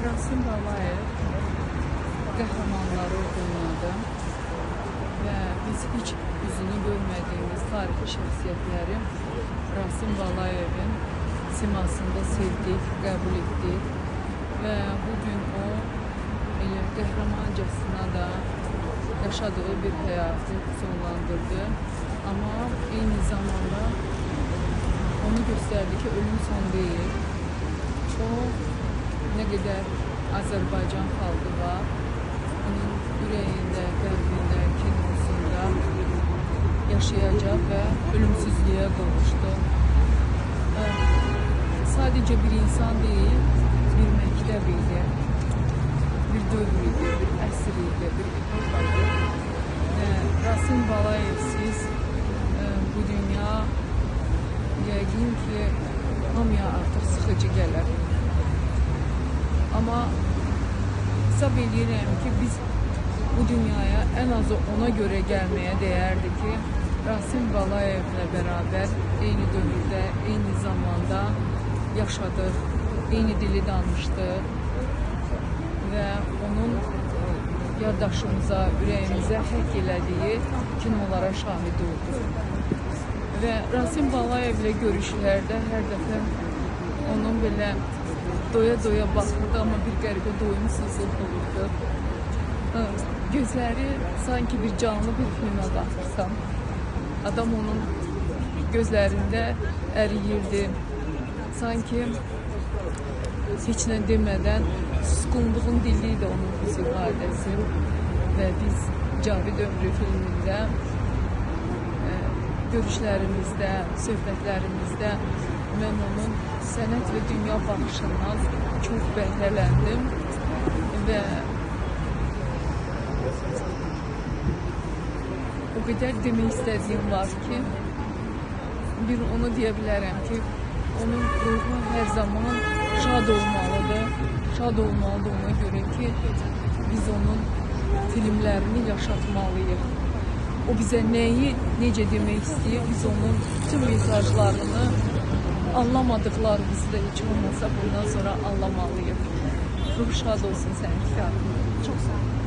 Rasim Balayev qəhrəmanları oynadı və biz heç yüzünü görmədiyimiz tarixi şəxsiyyətləri Rasim Balayevin simasında sevdik, qəbul etdik və bugün o elə qəhrəmancasına da yaşadığı bir həyatı sonlandırdı. Amma eyni zamanda onu göstərdi ki, ölüm son deyil. O nə qədər Azərbaycan xalqı var, onun ürəyində, qəlbində, kinosunda yaşayacaq və ölümsüzlüyə qovuşdu. Sadəcə bir insan deyil, bir məktəb idi, bir dövr idi, bir əsr idi, bir epoxa idi. Rasim Balayevsiz bu dünya yəqin ki, hamıya artıq sıxıcı gələr. Amma hesab eləyirəm ki, biz bu dünyaya ən azı ona görə gəlməyə dəyərdi ki, Rasim Balayevlə bərabər eyni dövrdə, eyni zamanda yaşadıq, eyni dili danışdıq və onun yaddaşımıza, ürəyimizə həkk elədiyi kinolara şahid olduq. Və Rasim Balayevlə görüşlərdə hər dəfə onun belə doya-doya baxırdı, amma bir qəribə doyumsuzluq olurdu. Gözləri sanki bir canlı bir filmə baxırsan. Adam onun gözlərində əriyirdi. Sanki heç nə demədən susqunluğun dili idi onun bu ifadəsi. Və biz Cavid Ömrü filmində görüşlərimizdə, söhbətlərimizdə mən onun sənət və dünya baxışından çox bəhrələndim və o qədər demək istədiyim var ki, bir onu deyə bilərəm ki, onun ruhu hər zaman şad olmalıdır. Şad olmalıdır ona görə ki, biz onun filmlərini yaşatmalıyıq. O bizə nəyi, necə demək istəyir, biz onun bütün mesajlarını anlamadıqlarımızı da heç olmasa bundan sonra anlamalıyıq. Ruh şad olsun sənətkarım. Çox sağ olun.